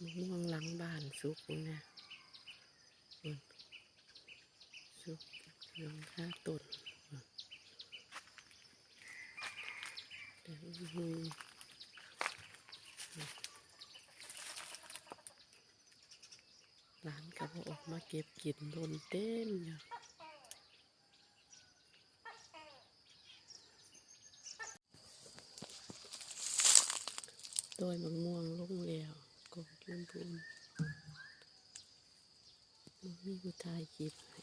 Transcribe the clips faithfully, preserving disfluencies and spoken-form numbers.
มะม่วงหลังบ้านสุกแล้วนะ อืม สุกหลังคาต้น อืม แต่มันหุย อืม หลานก็บ่ออกมาเก็บกิน หล่นเต็มอยู่ ต้อยบักม่วงลงแล้ว กองจุ่มพูน บ่มีผู้ถ่ายคลิปให้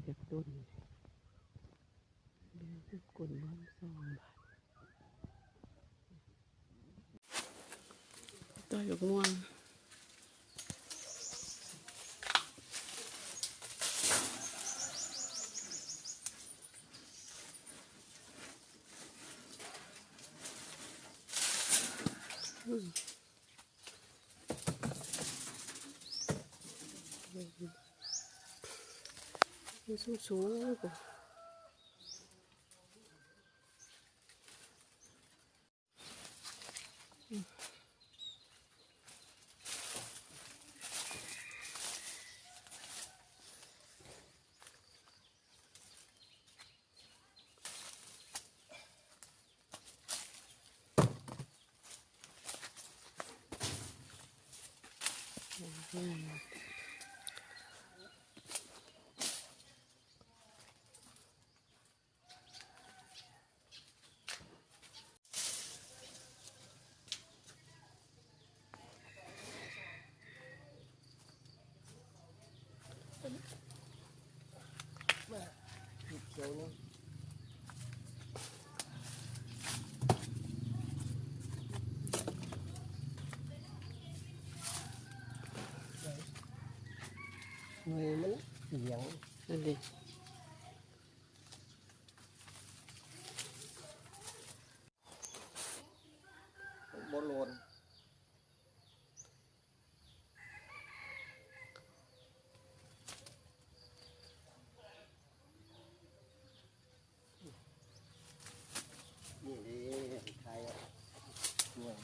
จากต้น เดี๋ยวจะกลนบ้านซองบาท ต้อยบักม่วง อืม มันสูงสูงกว่า เขียวเนาะ หน่วยมันเขียว นั่นดิ บ่โลน นี่เด้ ไทยอ่ะ หน่วย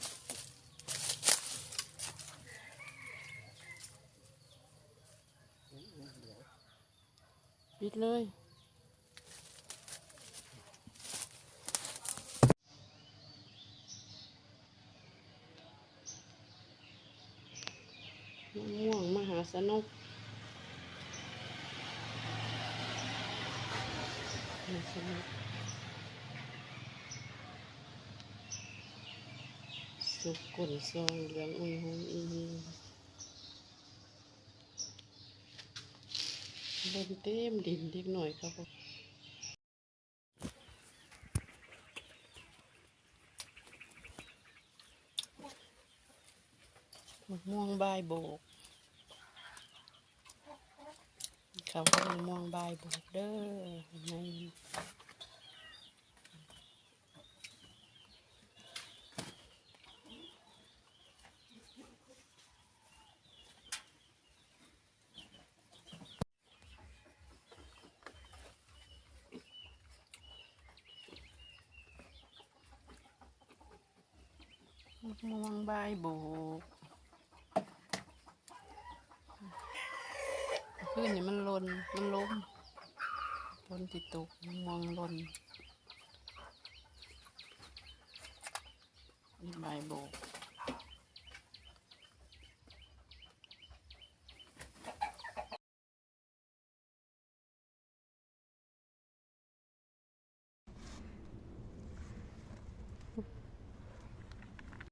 ปิดเลย มะม่วงมหาสนุก มหาสนุก สุกก้นซองเหลืองอุ้ยหุยอีหี หล่นเต็มดิน เด็กน้อยเขาก็ มะม่วงบายโบก เขาก็มะม่วงบายโบกเด้อ ใน มะม่วงบายโบก คืนนี้มันหล่น มันล้ม ฝนสิตก มะม่วงหล่น บายโบก